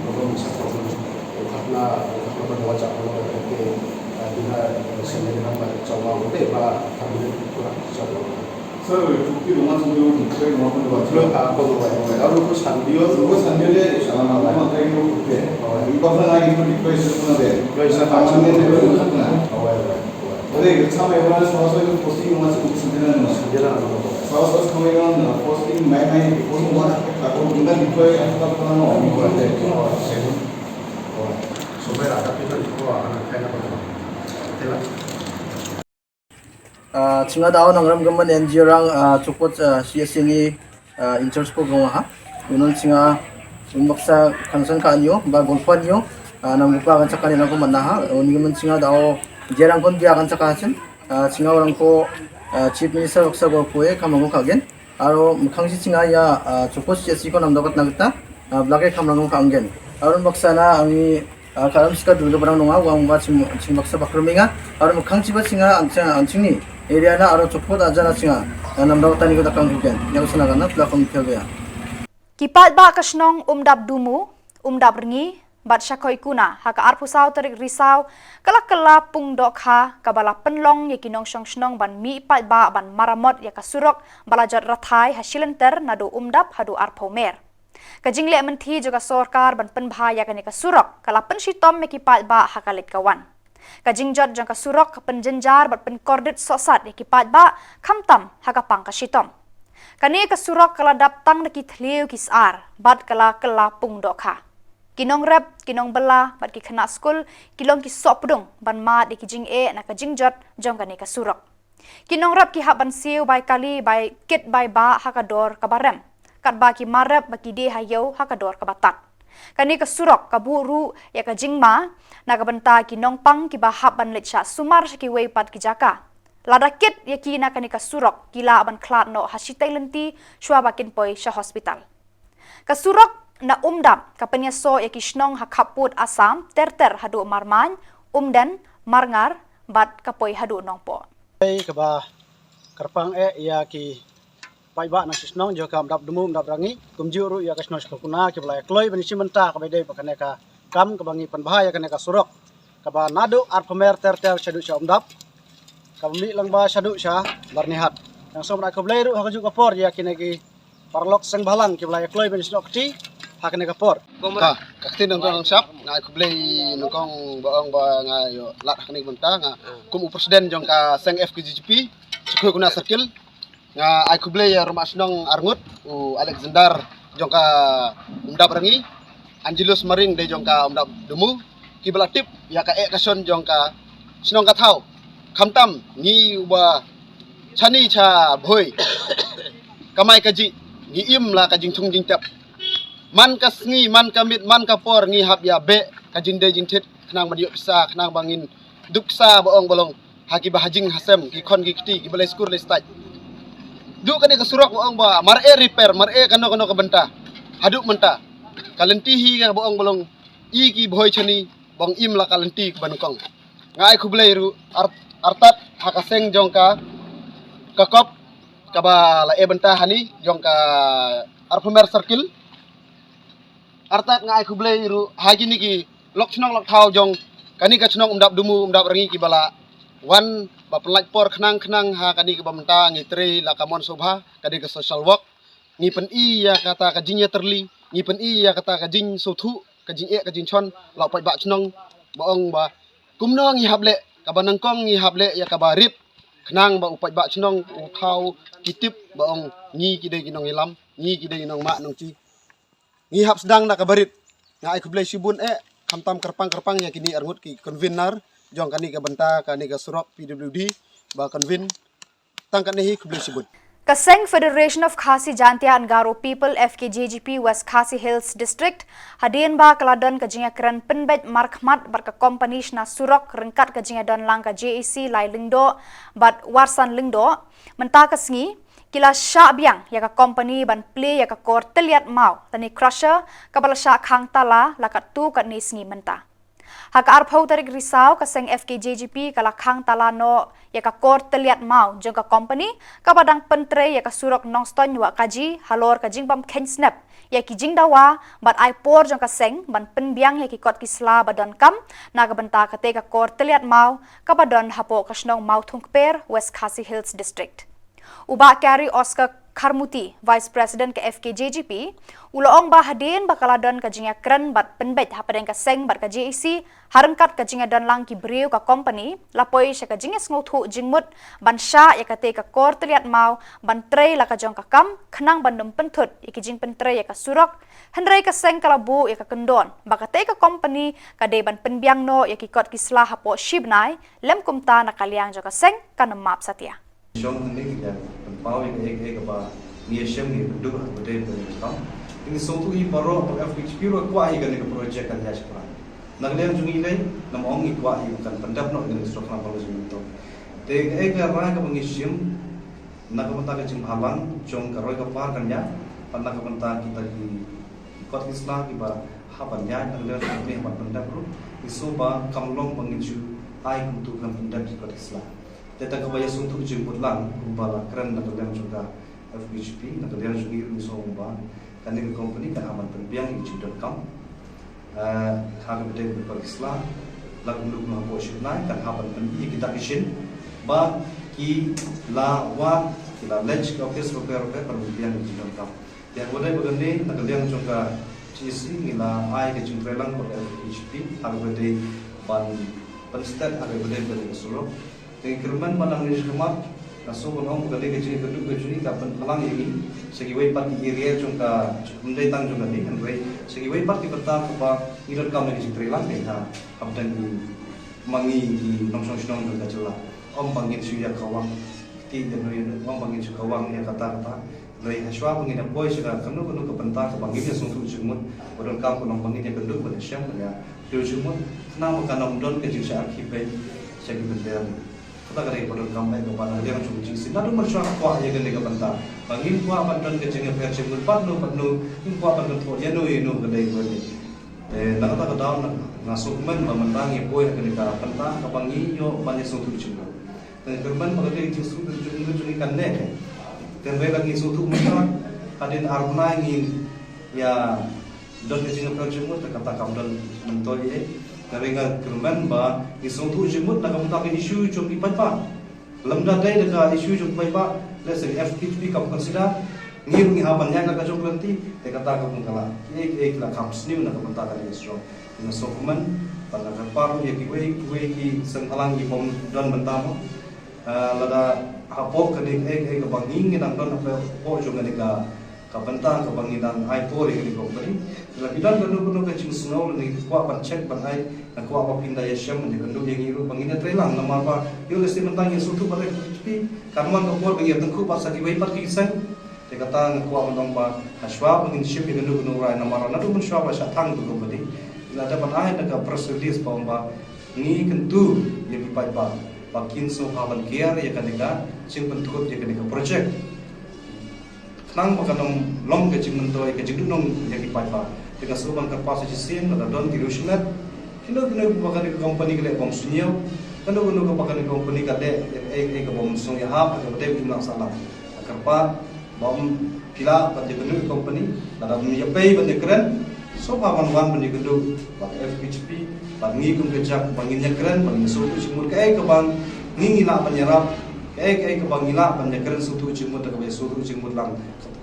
Ko ko sa ko ko ka na ko ka ba wa cha ko ke, ah, dei na, ah, sen dei na ba chawa ko dei ba ka ni ko ka chawa. Sir, chuki rumah sendiri deploy rumah pun dua. Deploy ka ko dua. Lalu ko sandio. Ko sandio de, salam alam, apa yang ko putih. Oh, ini bahasa lagi pun deploy sendiri pun ada. Deploy sa permanent level pun ada. Oh, ya, ya. Boleh, sama yang mana salah satu posting rumah sendiri sendiri nama. Sendiri nama. Salah satu sama yang posting main-main, posting rumah, aku tinggal deploy apa pun nama. Oh, ya. Oh, ya. Supaya ada kita itu akan kayak apa? Betul lah. Ah, chinga daw nang ram gaman N G O rang, ah, chukot, ah, C S C ni, ah, in charge ko gong ha. Unon chinga umbaksa kansan ka anyo, ba golpan yo, ah, nang buka kan sakani nang ko manna ha. Uni gaman chinga daw jerang kon dia kan saka hasin. Ah, chinga orang ko, ah, Chief Minister baksa golpo e kam nang ko kagen. Aro mkhang chi chinga ya, ah, chukot chi asi ko nam dapat nagta, ah, blage kham rang ka anggen. Aro baksa na angi, ah, karam sika dulga barang nunga, wang ba chim, chim baksa bakar minga. Aro mkhang chi ba chinga, anchang, anching ni. Area na aro chukot aja na chinga, ah, nam dapat tani ko takang kuken. Ya sana kana, pla kon tel ya. Ki paidbah ka shnong Umdap Dumu, Umdap Rngi, bad Shakhoi Kuna, ha ka arphew saw tarik Risaw, ka la kylla pung dohkha, kaba la pynlong ïa ki nongshong shnong ban mih paidbah ban maramot ïa ka surok, ba la jot rathai ha shi lynter naduh Umdap haduh arphew mer. Ka jingleh mynthi jong ka sorkar ban pynbha ïa kane ka surok ka la pynshitom ïa ki paidbah ha ka leit ka wan. Ka jingjot jong ka surok ka pynjynjar bad pynkordit sohsat ïa ki paidbah khamtam ha ka pang ka shitom. Kane ka surok ka la dap tang da ki thliew ki sar bad ka la kylla pung dohkha. Ki nongrep, ki nongbylla bad ki khynnah skul ki long ki sohpdung ban mad ïa ki jingeh na ka jingjot jong kane ka surok. Ki nongrep ki hap ban siew bai kali bai kit bai bah ha ka dor kaba rem, katba ki mar rep ba ki die ha ïew ha ka dor kaba tad. Kane ka surok ka buh ruh ïa ka jingma na ka bynta ki nongpang kiba hap ban leit shah sumar sha kiwei pat ki jaka. Lada kit ïa ki na kane ka surok ki lah ban khlad noh ha shiteng lynti shuwa ba kin poi sha hospital. Ka surok na Umdap ka pynïasoh ïa ki shnong ha khappud Assam ter ter haduh Marmain, Umden, Marngar bad ka poi haduh Nongpoh. Kaba kyrpang eh ïa ki paidbah na ki shnong jong ka Umdap Dumu, Umdap Rangi, kumjuh ruh ïa ka shnong Shkakuna kiba la ïa kloi ban ïa shim bynta kaba dei ba kane ka kam kaba ngi pynbha ïa kane ka surok kaba naduh Arphamer ter ter shaduh sha Umdap, kaba mih lang ba shaduh sha Byrnihat. Ngi sngewbha ai khublei ruh ha kajuh ka por ïa kine ki paralok seng bhalang kiba la ïa kloi ban ïa shnoh kti ha kane ka por. Ka, ka kti nongkong nongshap, nga ai khublei nongkong ba ong ba nga ïoh lad ha kane ka bynta, nga kum u president jong ka seng F K J G P Shkakuna Circle. Nga ai khublei ïa u rangbah shnong arngut u Alexander jong ka Umdap Rangi, Angelus Maring dei jong ka Umdap Dumu, kiba la tip ïa ka eh ka shon jong ka shnong ka thaw. Khamtam ngi uba shane sha Bhoi, kamai kajih ngi im la ka jingthung jingtep. Man ka sngi, man ka miet, man ka por ngi hap ïa beh ka jingdei jingthied khnang ban ïoh pisa, khnang ba ngin dup pisa ba ong ba long ha kiba ha jing ha sem, ki khon ki kti, kiba leit skul leit stait. Duh kane ka surok ba ong ba mar eh repair, mar eh kano kano ka bynta, haduh mynta ka lynti hi kaba ong ba long i ki Bhoi shane ba ong im la ka lynti kaba nyngkong. Nga ai khublei ruh ar-, artat ha ka seng jong ka, ka kop kaba la eh bynta hani jong ka Arphamer Circle. Artat nga ai khublei ruh ha kine ki lok shnong lok thaw jong kane ka shnong Umdap Dumu, Umdap Rangi kiba la wan ba pynlait por khnang khnang ha kane kaba mynta ngi trei la ka mon sobha, ka dei ka social work. Ngi pyni ïa kata ka jingïatyrli, ngi pyni ïa kata ka jingsngewthuh, ka jingeh ka jingshon la u paidbah shnong ba ong ba kumno ngi hap leh, kaba nyngkong ngi hap leh ïa kaba rit khnang ba u paidbah shnong u thaw ki tip ba ong ngi ki dei ki nongïalam, ngi ki dei ki nongmah nongti. Ngi hap sdang na kaba rit. Nga ai khublei shibun eh, khamtam kyrpang kyrpang ïa kine arngut ki convener jong kane ka bynta kane ka surok P W D ba convene. Tang kane hi, khublei shibun. Ka seng Federation of Khasi Jaintia and Garo People, F K J G P West Khasi Hills District, hadien ba ka la don ka jingïakren pynbeit markhmat bad ka company shna surok ryngkat ka jingïadon lang ka J A C Lai Lyngdoh bad Warsan Lyngdoh, mynta ka sngi ki la shah biang ïa ka company ban plie ïa ka kor tylliat maw, tane crusher, kaba la shah khang tala la katto katne sngi mynta. Ha ka arphew tarik Risaw ka seng F K J G P ka la khang tala noh ïa ka kor tylliat maw jong ka company kaba dang pyntrei ïa ka surok Nongstoiñ Wahkaji halor ka jingbym kheiñ snep ïa ki jingdawa bad ai por jong ka seng ban pynbiang ïa ki kot ki sla ba donkam na ka bynta kata ka kor tylliat maw kaba don hapoh ka shnong Mawthungkper, West Khasi Hills District. U Bah Carrie Oscar Kharmuti, Vice President ka F K J G P, u la ong ba hadien ba ka la don ka jingïakren bad pynbeit hapdeng ka seng bad ka J A C, ha ryngkat ka jingïadon lang ki briew ka company, la poi sha ka jingïasngewthuh jingmut ban shah ïa kata ka kor tylliat maw ban trei la ka jong ka kam, khnang ban ym pynthut ïa ki jingpyntrei ïa ka surok. Hynrei ka seng ka la buh ïa ka kyndon ba kata ka company ka dei ban pynbiang noh ïa ki kot ki sla hapoh shi bnai, lym kumta na ka liang jong ka seng kan ym map satia. Shong hangne ngi ïa pynpaw ïa kaei kaei kaba ngi ïa shem, ngi ïa pynduh ha kaba dei ba ngi ïa kam. Te ngi sngewthuh hi baroh ba F K J P ruh kwah hi kane ka project kan ïaid shaphrang. Na ka liang jong ngi lei, nam ong ngi kwah hi ba kan pyndep noh ïa kane ka surok khnang ba la jingmyntoi. Te kaei ka rai kaba ngi shim na ka bynta ka jingbhalang jong ka roi ka par kan ïaid, bad na ka bynta kita ki kot ki sla kiba hap ban ïaid, na ka liang jong ngi hap ban pyndep ruh, ngi sngewbha kam long ba ngin shu ai kumto kan pyndep ki kot ki sla. Te tang kaba ïasngewthuh jingmut lang kumba la kren na ka liang jong ka F K J P, na ka liang jong ngi ruh ngi sngewbha kane ka company kan hap ban pynbiang ïa ki jingdonkam, eh, ha kaba dei bad ki sla, la kumno kumno hapoh shi bnai kan hap ban pynbiang ïa kita ki shin ba ki la wad, ki la leit ki office ruh ruh ban pynbiang ïa ki jingdonkam. Ïa kaba dei ba kane na ka liang jong ka G E C ngi la ai ka jingtreilang ka F H P ha kaba dei ban pynstet ha kaba dei ba kane ka surok. Te ngi kyrmen ba nang ngi sha khmat, nga sngewbha ban ong ba kane ka jingïakynduh ka jong ngi ka pynpaw lang ïa ngi sha kiwei pat ki area jong ka, ym dei tang jong kane, hynrei sha kiwei pat ki bynta kaba ngi donkam ïa ka jingtreilang, dei ha hapdeng ngi ma ngi ki nongshong shnong jong ka jylla. Ym ba ngin shu ïa kawang kti ïa no ïa no, ym ba ngin shu kawang ïa kata kata. Hynrei hashwa ba ngin ïa poi sha kano kano ka bynta kaba ngin ïa sngewthuh jingmut, ba donkam ka long ba ngin ïa kynduh ban ïa shem ban ïa sngewthuh jingmut, khnang ba kan ym don ka jingshah arkhiphein sha ki bynta. Kata ka dei ba donkam eh kaba na liang jong ka G E C. Naduh mynshuwa nga kwah ïa kane ka bynta ba ngim kwah ban don ka jingïapher jingmut bad no bad no, ngim kwah ban kynthoh ïa no ïa no ka dei kaba dei. Te na kata ka daw nga sngewkmen ba mynta ngi poi ha kane ka bynta kaba ngi ïoh ban ïa sngewthuh jingmut. Te kyrmen ba ka dei ka jingsngewthuh jingmut jong ngi kan neh. Te hynrei lada ngi sngewthuh mynta, hadien ar bnai ngin ïa don ka jingïapher jingmut, te kata kam don myntoi eh. Te hynrei nga kyrmen ba ngi sngewthuh jingmut na ka bynta ka issue jong ki paidbah. Lymda dei da ka issue jong ki paidbah, lehse F H P kam consider, ngi ruh ngi hap ban ïaid na ka jong ka lynti, te kata ka bun ka la. Kiei kiei ki la kham sniew na ka bynta kane ka surok. Nga sngewkmen ba nga kyrpad ruh ïa kiwei kiwei ki seng bhalang ki bym don bynta mo. Ah, lada hapoh kane kaei kaei kaba ngi ngi dang don hapoh jong kane ka, ka bynta kaba ngi dang ai por ïa kane ka company. Lada phi don kano kano ka jingsngew lane phi kwah ban check ban ai, nga kwah ba phin da ïashem ban ïakynduh ïa ngi ruh ba ngin ïatreilang, namar ba ïoh lehse mynta ngin sngewthuh bad F H P, kan wan ka por ba ngin ïatyngkhuh bad sa kiwei pat ki seng. Te kata nga kwah ban ong ba hashwa ba ngin shim ïa kano kano rai, namar naduh mynshuwa ba shah thang ka company, la dep ban ai da ka press release ba ong ba ngi kyntu ïa ki paidbah ba kin sngewbha ban kiar ïa kane ka jingpynthut ïa kane ka project. Khnang ba kan ym long ka jingmyntoi ka jingduhnong ïa ki paidbah. Te nga sngewbha ban kyrpad sa shisien lada don ki riewshimet, kino kino ba kane ka company ka leh bym sniew, kano kano ba kane ka company ka leh ïa kaei kaei ka bym sngewbha, ka ba dei ba im lang sahlang. Nga kyrpad ba ym phi lah ban ïakynduh ïa ka company, lada ym ïapei ban ïakren, sngewbha ban wan ban ïakynduh bad F H P, bad ngi kum ka jaka ba ngin ïakren, ba ngin sngewthuh jingmut kaei kaba ngi ngi lah ban ïarap, kaei kaei kaba ngi lah ban ïakren sngewthuh jingmut, da kaba ïasngewthuh jingmut lang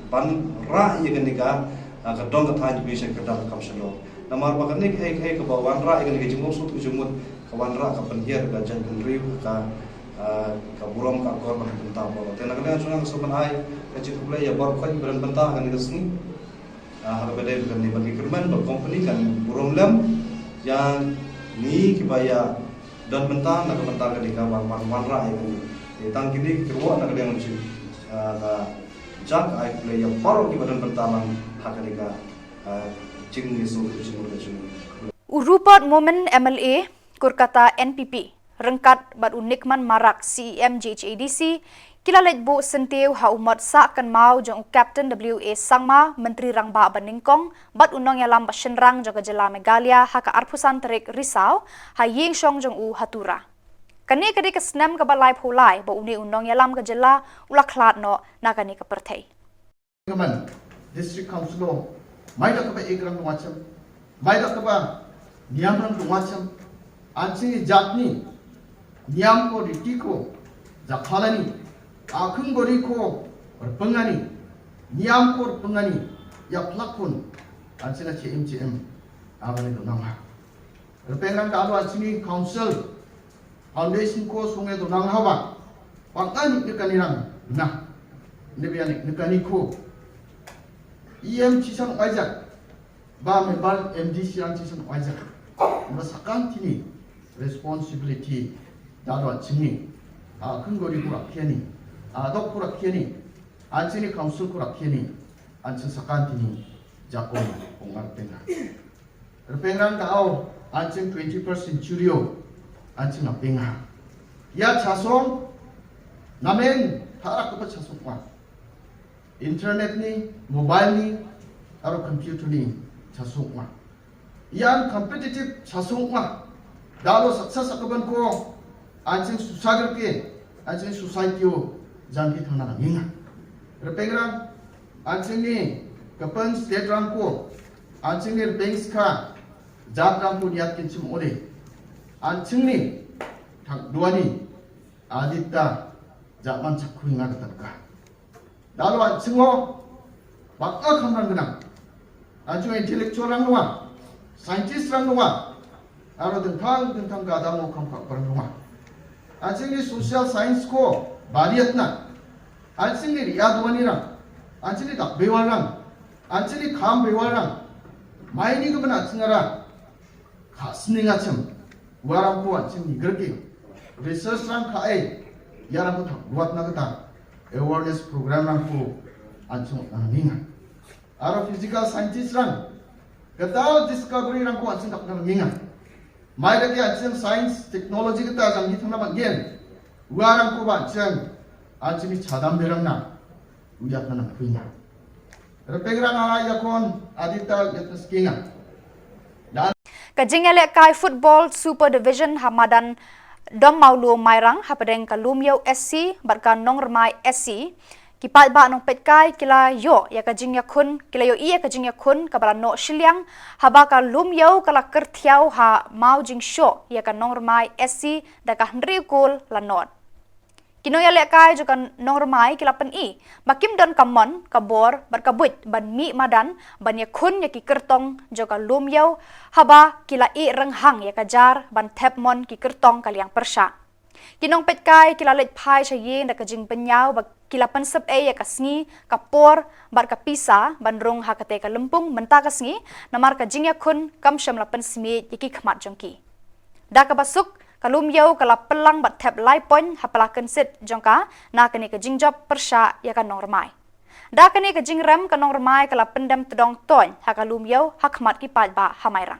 ban rah ïa kane ka, ah, ka dong ka thaiñ jong ngi sha ka kyrdan kam shalor. Namar ba kane kaei kaei kaba wanrah ïa kane ka jingbym sngewthuh jingmut ka wanrah ka pynhiar ka jaitbynriew, ka, ah, ka burom ka akor bad ka bynta baroh. Te na ka liang jong nga nga sngewbha ban ai ka jingkhublei ïa baroh ki ba don bynta ha kane ka sngi. Ah, ha kaba dei kane ba ngi kyrmen ba company kan burom lem ïa ngi kiba ïa don bynta na ka bynta kane ka wan, wan, wanrah ïa kane. Te tang kine ki kyrwoh na ka liang jong, ah, ka jaka, ai khublei ïa baroh kiba don bynta lang ha kane ka, ah, jingïasngewthuh jingmut ka jong ngi. U Rupert Momin M L A Kolkata N P P ryngkat bad u Nikman Marak C E M J H A D C ki la leit buh syntiew ha u mot sah kynmaw jong u Captain W A Sangma, Myntri Rangbah ba nyngkong bad u nongïalam ba shynrang jong ka jylla Meghalaya ha ka arphew san tarik Risaw ha ïing shong jong u ha Tura. Kane ka dei ka snem kaba laiphew lai ba une u nongïalam ka jylla u la khlad noh na kane ka pyrthei. Kaman District Council o, mai da kaba ek rang dungwacham, mai da kaba niam rang dungwacham, an chini jatni niam ko, riti ko, jakhalani, akhung gori ko, rpengani, niam ko, rpengani, ïa plakun, an chini C M C M, abani do nangha. Rpeng rang ka alo an chini council, foundation ko sunge do nangha ba, pang ani nikani rang, na, ne biani nikani ko. E M chisan waijak, ba member M D C an chisan waijak. Ba sakan tini responsibility da do chini. A khung gori ko rakhiani, a dok ko rakhiani, an chini council ko rakhiani, an chini sakan tini jakon ong rpeng rang. Rpeng rang ka au, an chini twenty-first century o, an chini apeng ha. Ïa chasong, namen, harak ko pa chasong wa. Internet ni, mobile ni, aro computer ni, chasong ma. Ïa competitive chasong ma. Da lo success ka ban ko, an ching society ke, an ching society o, jang ki thana nang inga. Rpeng rang, an ching ni, kapan state rang ko, an ching ni rpeng ska, jat rang ko niat kin chim ode. An ching ni, thang dua ni, adita, jat man chakhui nga ka tatka. Da lo an chingo, Bad ka kham rang ka nang. An jong intellectual rang nua, scientist rang nua, aro dengthang dengthang ka dang u kham ka rang nua. An jong ni social science ko bariat na. An jong ni riat wani rang. An jong ni dak bewal rang. An jong ni kham bewal rang. Mai ni ka bana jingara. Kha sning a chim, wa rang ko an chim ni gerki. Research rang kha ai, ya rang ko thang, wat na kata. Awareness program rang ko an chung na ninga. Aro physical scientist rang, kata discovery rang ko an chung na ninga. Mai da ki an chung science, technology kata jang ni thang na man gen. Wa rang ko ba an chung, an chung ni chadam berang na. Uyat na nang kuinga. Repengrang ala yakon adita yatna skinga. Ka jingïalehkai football Super Division ha madan Dom Mawlu Mairang hapdeng ka Lumiew S C bad ka Nongrmai S C. Ki paidbah nongpeitkai ki la ïoh ïa ka jingïakhun, ki la ïoh ïa ka jingïakhun kaba la noh shiliang haba ka Lumiew ka la kyrthiaw ha maw jingshoh ïa ka Nongrmai S C da ka hynriew kol la nod. Ki nongïalehkai jong ka Nongrmai ki la pyni ba kim don ka mon, ka bor bad ka buit ban mih madan ban ïakhun ïa ki kyrtong jong ka Lumiew haba ki la ïeh rynghang ïa ka jar ban thep mon ki kyrtong ka liang pyrshah. Ki nongpeitkai ki la leit phai sha ïing da ka jingbynñiaw ba ki la pynsep ei ïa ka sngi, ka por bad ka pisa ban rung ha kata ka lympung mynta ka sngi, namar ka jingïakhun kam shym la pynsmiej ïa ki khmat jong ki. Da kaba suk, ka Lumiew ka la pynlang bad thep lai point ha pla kynsit jong ka na kane ka jingjop pyrshah ïa ka Nongrmai. Da kane ka jingrem ka Nongrmai ka la pyndem tdong toiñ ha ka Lumiew ha khmat ki paidbah ha Mairang.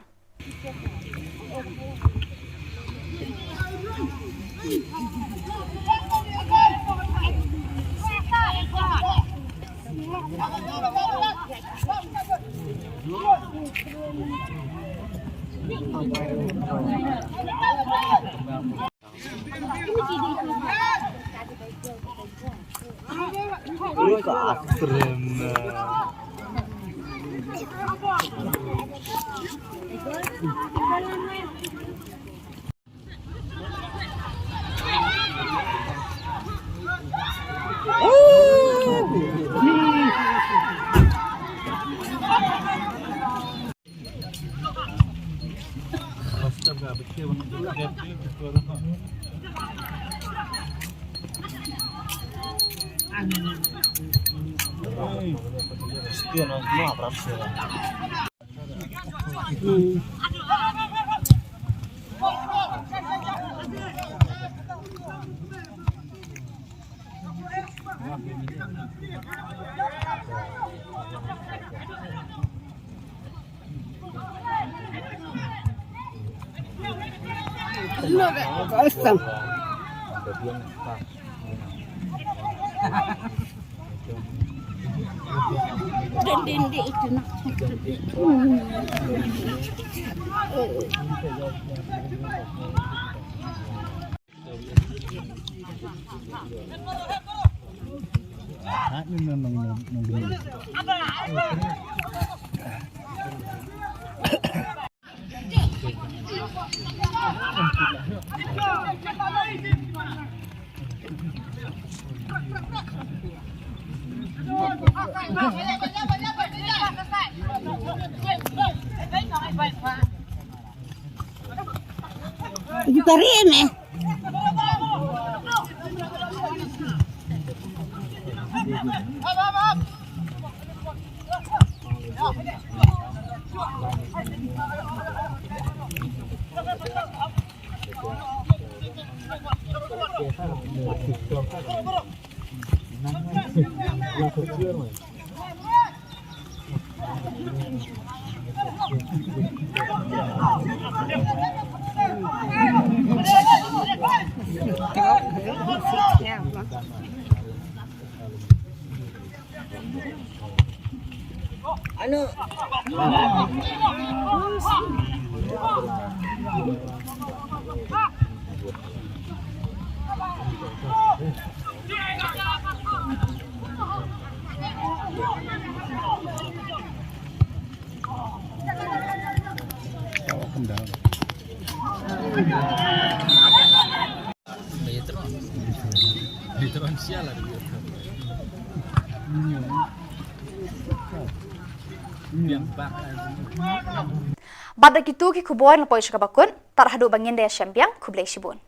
Tarik ni. Bad da kitu ki khubor ngi poi sha kaba kut, tad haduh ba ngin da ïashem biang, khublei shibun.